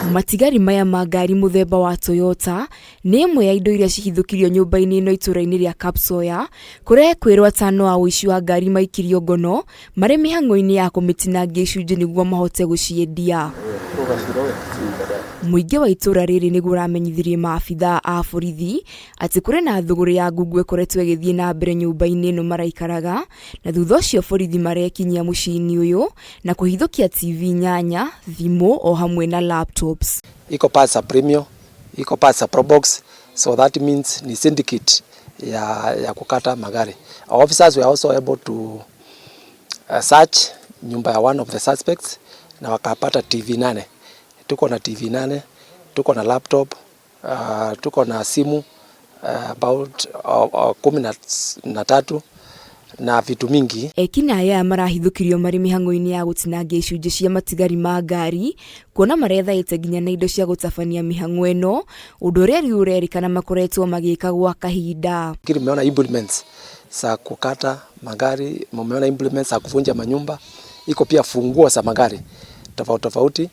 Matigari maya ma ngari mũthemba wa Toyota nĩ ĩmwe ya indo iria cihithũkirio nyũmba-inĩ ĩno itũra-inĩ rĩa Kapsoya kũrĩa ekwĩrwo atano a ũici wa ngari maikirio ngono marĩ mĩhang'o-inĩ ya kũmĩtinangia icunjĩ nĩguo mahote gũciendia. Mũingĩ wa itũra rĩrĩ nĩguo ũramenyithirie maabithaa a borithi atĩ kũrĩ na thũgũrĩ ya ngungo ĩkoretwo ĩgĩthiĩ na mbere nyũmba-inĩ ĩno maraikaraga na thutha ũcio borithi marekinyia mũciĩ-inĩ ũyũ na kũhithũkia TV nyanya, thimũ o hamwe na laptops. Iko parts za Premio, iko parts za Probox, so that means ni syndicate ya kukata magari. Our officers were also able to search nyumba ya one of the suspects na wakapata TV nane. Tuko na TV nane, tuko na laptop, tuko na simu about 13 na vitu mingi. Ekinaĩ aya marahithũkirio marĩ mĩhang'o-inĩ ya gũtinangia icunjĩ cia matigari ma ngari kuona marethaĩte nginya na indo cia gũtabania mĩhang'o ĩno ũndũ ũrĩa rĩu ũrerĩkana makoretwo magĩka gwa kahinda. Lakini mmeona implements za kukata magari, mmeona implements za kuvunja manyumba, iko pia funguo za magari tofauti tofauti,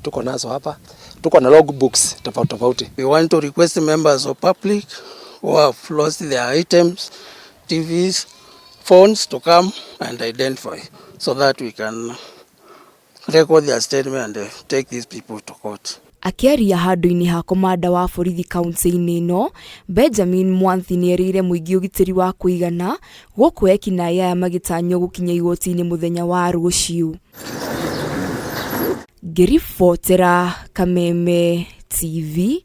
tuko nazo hapa, tuko na logbooks tofauti tofauti. We want to request members of public who have lost their items, TVs, phones to come and identify so that we can record their statement and take these people to court. Akĩaria handũ-inĩ ha komanda wa borithi kaunti-inĩ ĩno, Benjamin Mwanthi nĩerĩire mũingĩ ũgitĩri wa kũigana gũkũ ekinaĩ aya magĩtanywo gũkinya igoti-inĩ mũthenya wa rũciũ. Ngĩribotera Kameme TV,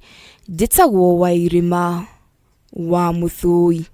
njĩtagwo Wairĩma wa Mũthũi.